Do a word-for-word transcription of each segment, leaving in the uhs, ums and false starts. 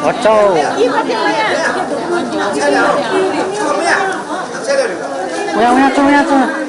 हटाओ। उया, उया च्वँ, उया च्वँ।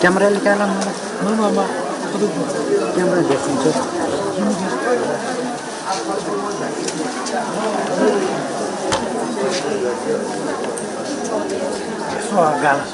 Camera ले क्या लाना? क्यामेरा देख्छ। यसो गाला छ।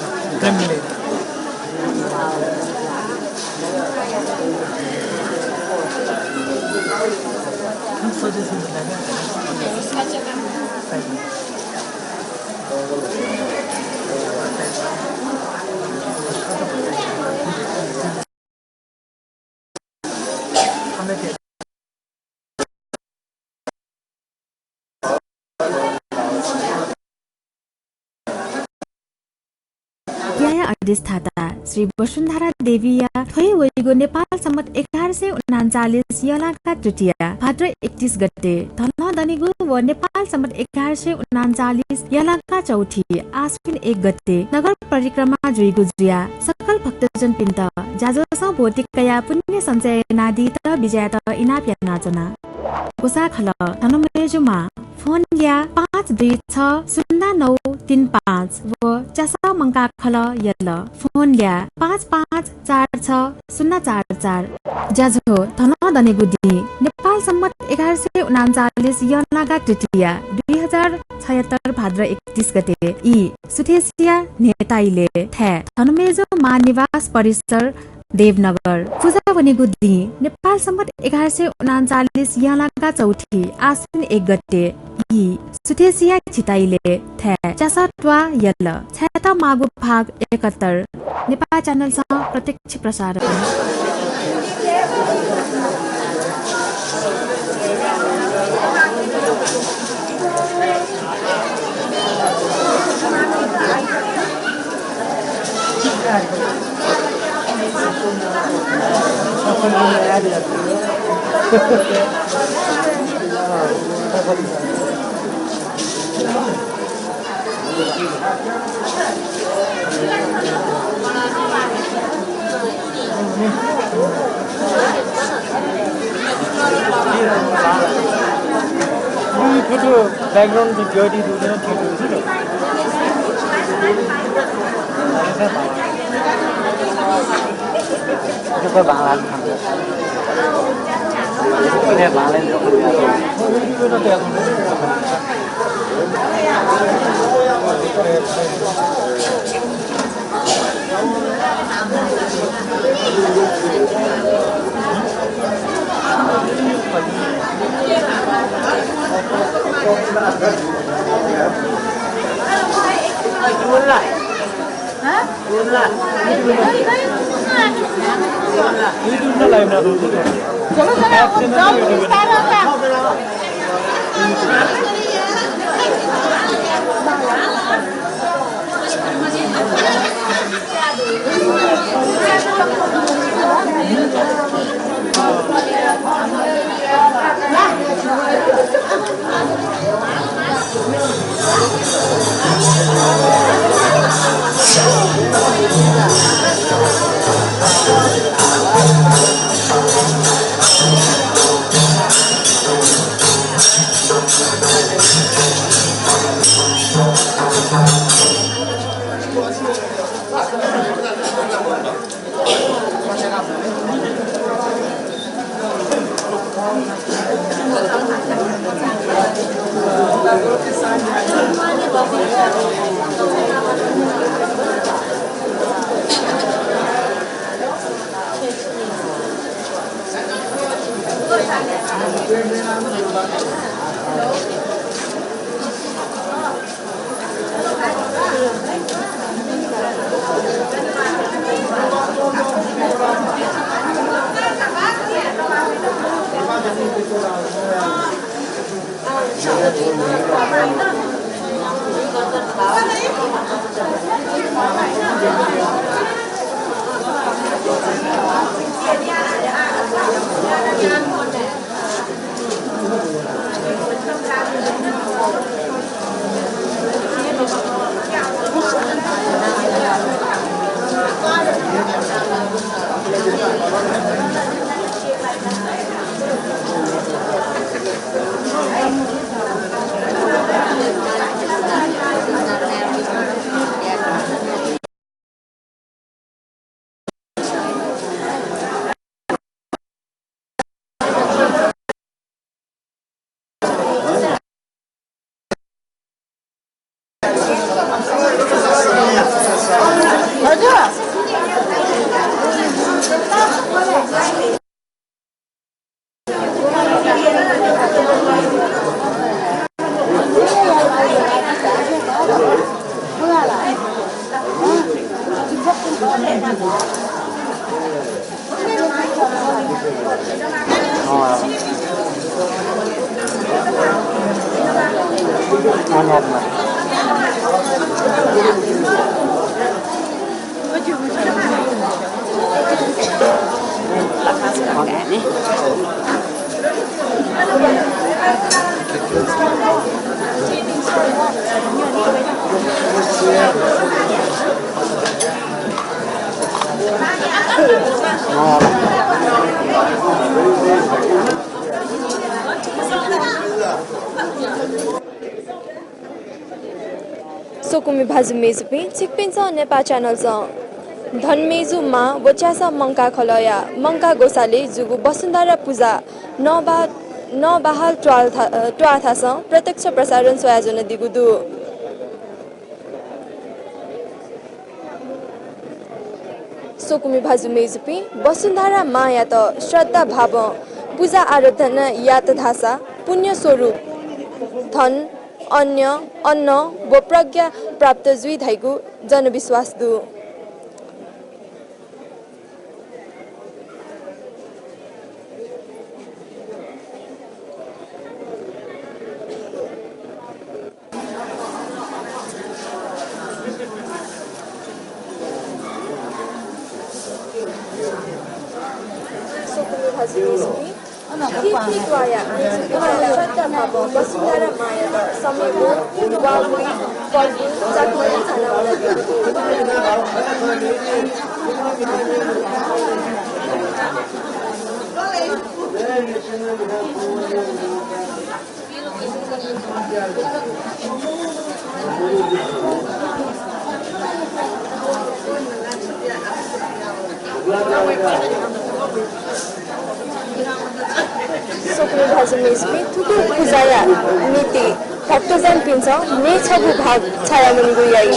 ज्याया अधिष्ठाता श्री वसुन्धरा देवीया थ्व हे वइगु नेपाल सम्बत एघार सय उनान्चालिस यःलागा तृतीया भाद्र एकतीस गते धनदनेगु व नेपाल सम्बत एघार सय उनान्चालिस यःलागा चौथी आश्विन एक गते नगर परिक्रमा जुइगु जुयाः सकल भक्तजनपिन्त ज्याझ्वलं ब्वति कयाः पुण्य सञ्चय यानादीत बिज्यायेत इनाप यानाच्वना। ग्वसाः खलः धनमय्जु मां। फोन ल्याः पाँच दुई छ शून्य नौ तीन पाँच व च्यासः मंकाः खलः यल। फोन ल्याः पाँच पाँच चार छ शून्य चार चार। ज्याझ्वः धनदनेगु दिं नेपाल सम्बत एघार सय उनान्चालिस यःलागा तृतीया दुई हजार छयत्तर भाद्र एकतीस गते ई सुथेसिया न्हेताइले थाय् धनमय्जु मां निवास परिसर देवनगर। पुजा वनेगु दिं नेपाल सम्बत एघार सय उनान्चालिस यःलागा चौथी आश्विन एक गते ई सुथेसिया झिताइले थाय् च्यासः त्वाः यल। छायेत माःगु भाग एकहत्तर नेपाः च्यानलसं प्रत्यक्ष प्रसारण। थ्व background चाहिँ ब्यडी दुने थ्व दुने। स्वकुमि भाजु मय्जुपिं, छिकपिन्सं नेपाः च्यानलसं धनमय्जु मां व च्यासः मंकाः खलःया मंकाः ग्वसालय् जूगु वसुन्धरा पुजा नवाः, नवाः बहाल त्वाः था-, अ, त्वाःथासं प्रत्यक्ष प्रसारण स्वयाच्वनादीगु दु। स्वकुमि भाजु मय्जुपिं, वसुन्धरा मांयात श्रद्धा भावं पुजा आराधना यात धाःसा पुण्य स्वरूप धन, अन्य, अन्न व प्रज्ञा प्राप्त जुइ धइगु जनविश्वास दु। स्वकुमि भाजु मय्जुपिं, थीथी त्वाःया, त्वाःया श्रद्धा भावं वसुन्धरा मांयात समेगु, वाःगुलि, फल्गु, चाकरी छानावनादीगु दु। स्वकुमि भाजु मय्जुपिं, थुगु पुजाया निंतिं भक्तजनपिन्सं नये छगू भाग छायावनीगु याइ।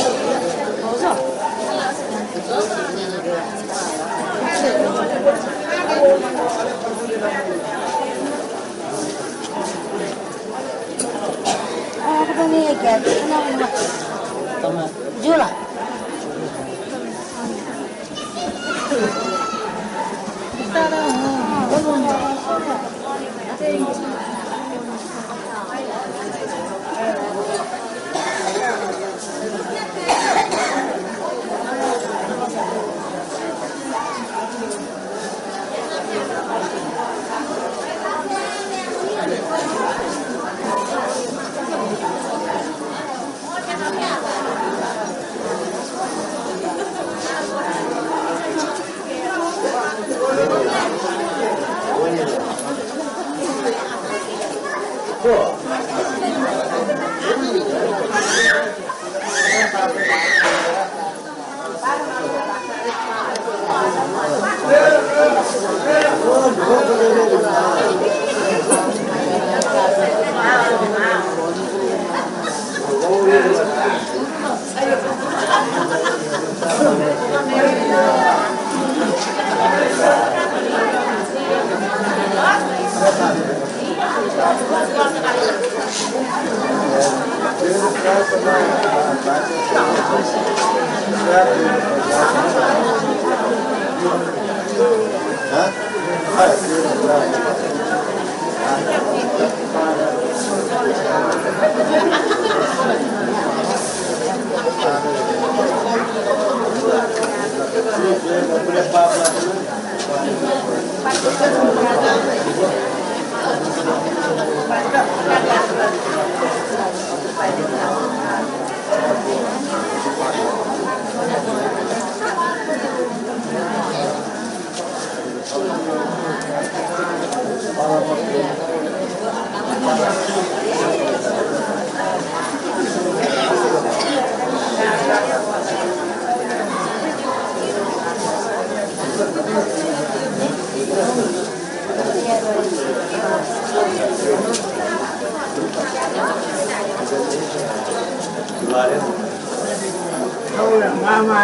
मामा,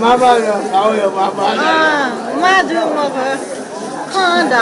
मामा, मामा। अँ, माजु मखु। खँ द।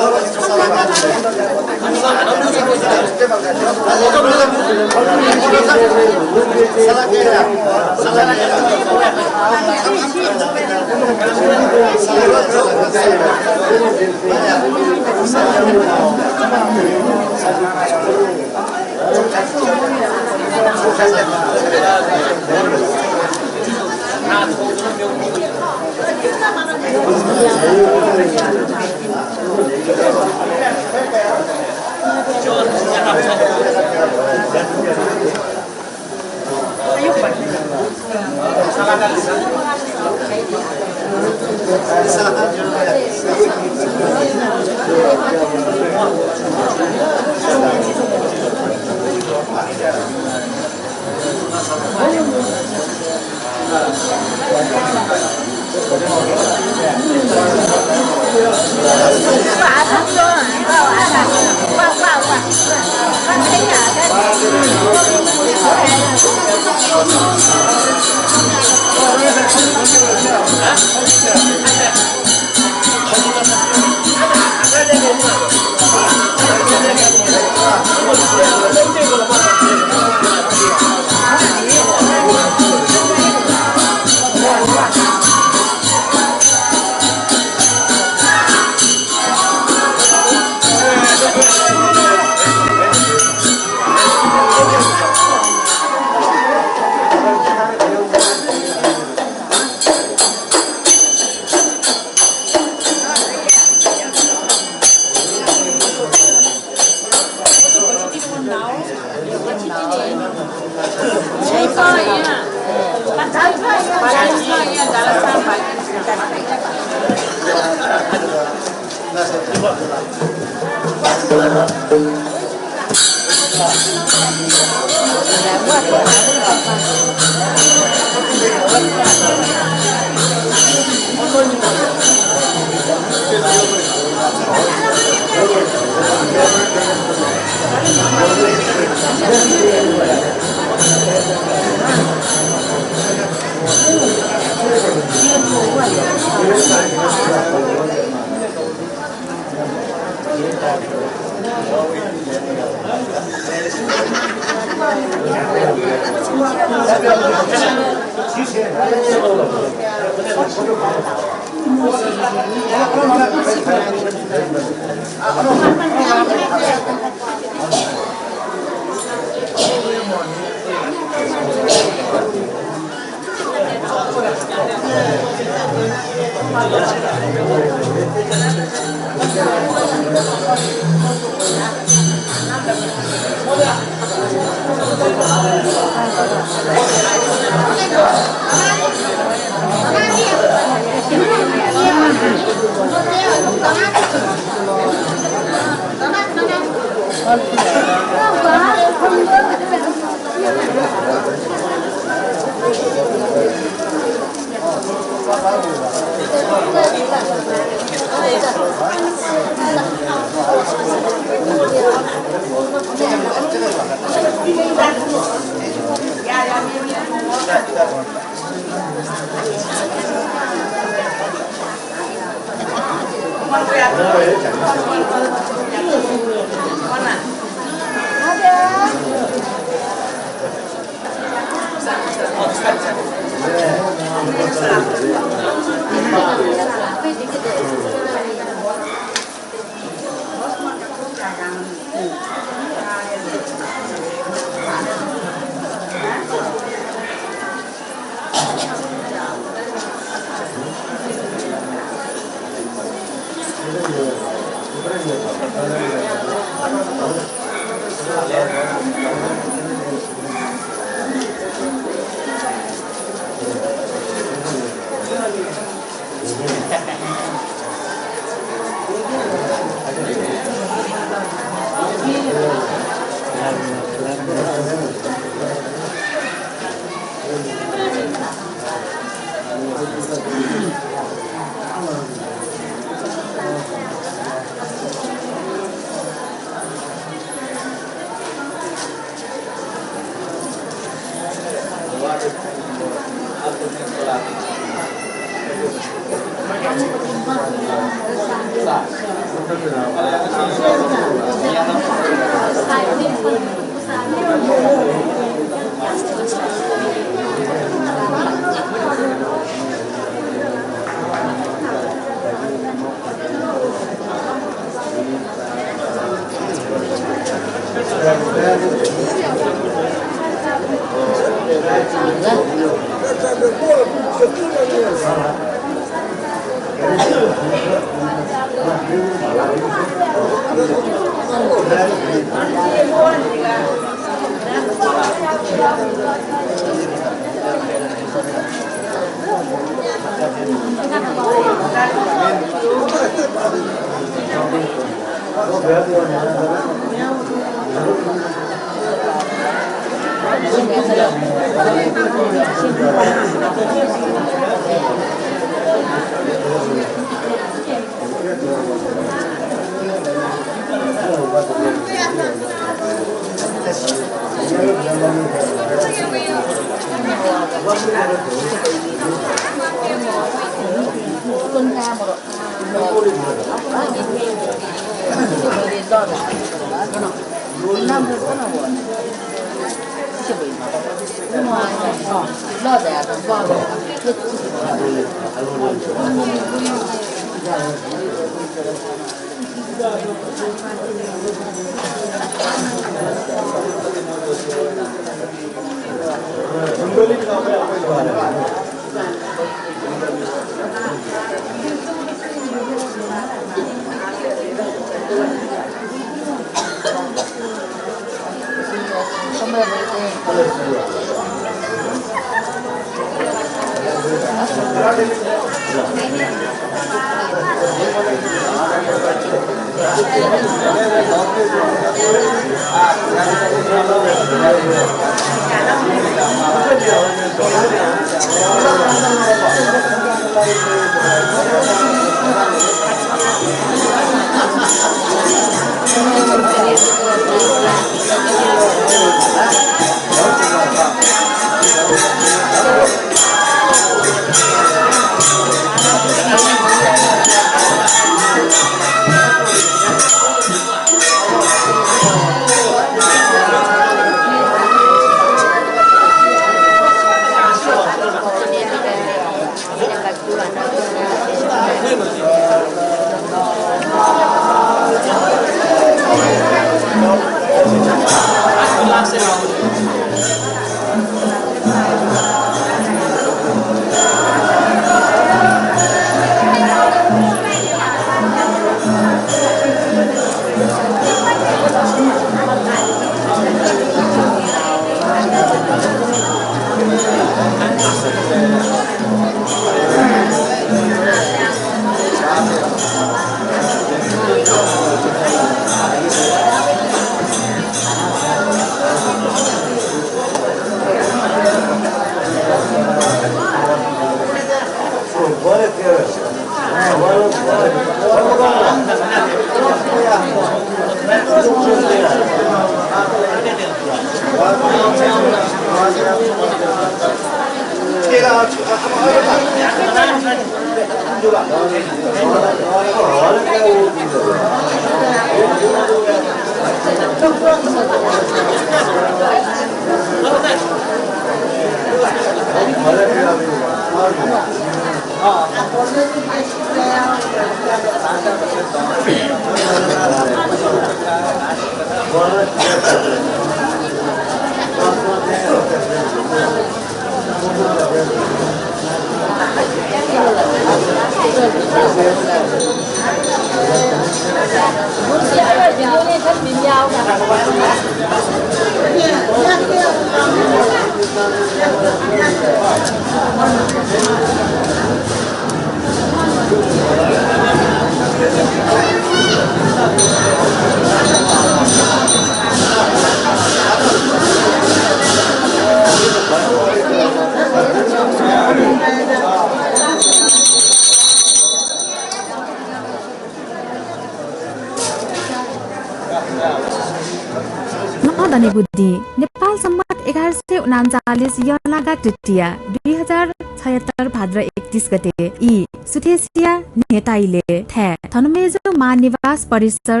न्हदनेगु दिं नेपाल सम्बत एघार सय उनान्चालिस यःनागा तृतीया दुई हजार छयत्तर भाद्र एकतीस गते ई सुथेसिया न्हेताइले थाय् धनमेजु महानिवास परिसर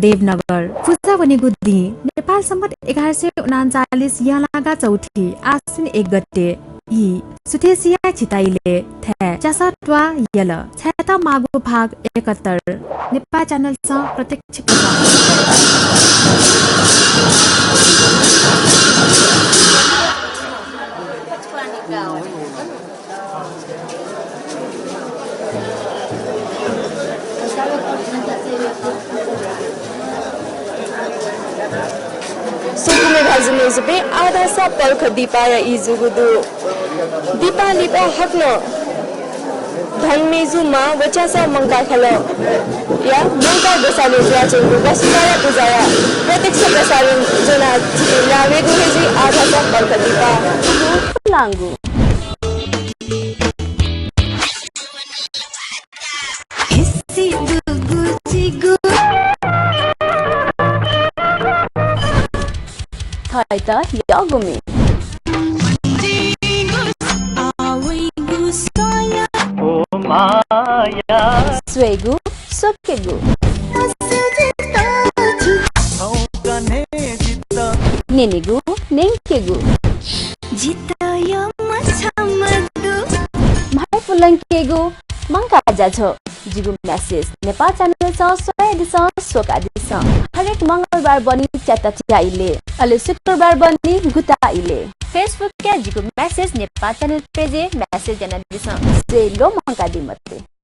देवनगर। पुजा वनेगु दिं नेपाल सम्बत एघार सय उनान्चालिस यःनागा चौथी आश्विन एक गते ई सुथेसिया छिताइले थाय् च्यासः त्वाः यल। छायेत माःगु भाग एकहत्तर नेपाल च्यानलसं प्रत्यक्ष प्रसारण। स्वकुमि भाजु मय्जुपिं, आः धाःसा पलख दिपाया ई जूगु दु। दिपा लिपा हाकनं धन मेजु मां वच्यासं मंकाः ख्यालःया मंकाः ग्वसालय् जुयाच्वंगु वसुधाया पुजाया प्रत्यक्ष प्रसारण ज्वनाः छिपिं ल्हाः वयेगु हे जुइ। आः झासँ पलख दिपाः। लांगु। थःत यःगु म्ये। ओ माया। स्वयेगु, स्वकेगु। न्यनेगु, न्यंकेगु। जितः यःम्ह छम्ह दु। म्हाइपु लंकेगु मंकाः ज्याझ्वः। जिगु message नेपाल channel-स स्वयादिसँ, स्वकादिसँ। हरेक मंगलबार बहनी च्याताः च्याइलय्, अले शुक्रबार बहनी गुताः इलय्। Facebook-या जिगु message नेपाल channel page-य् message यानादिसँ। स्वये ल्वःमंकादी मते।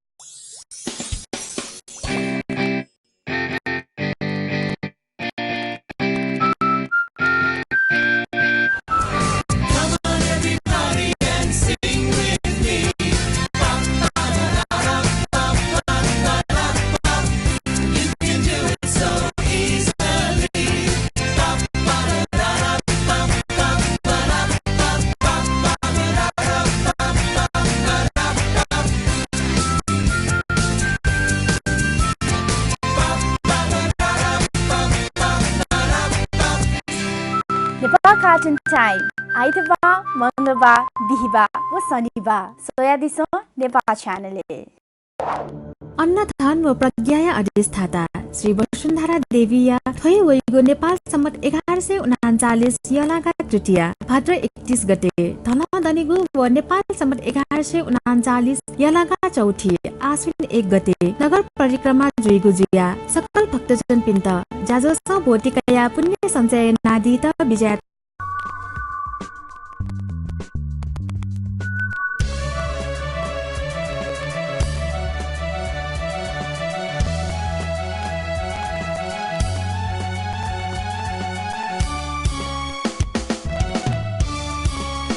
नेपाल Cartoon Time, आइतबाः, मंगलबाः, बिहिबाः व शनिबाः। स्वयादिसँ नेपाल channel-य्। अन्न धन व प्रज्ञाया अधिष्ठाता श्री वसुन्धरा देवीया थ्व हे वइगु नेपाल सम्बत एघार सय उनान्चालिस यःलागा तृतीया भाद्र एकतिस गते धनं दनिगु व नेपाल सम्बत एघार सय उनान्चालिस यःलागा चौथी आश्विन एक गते नगर परिक्रमा जुइगु जुयाः सकल भक्तजनपिन्त ज्याझ्वलय् ब्वति कयाः पुण्य सञ्चय यानादीत बिज्यायेत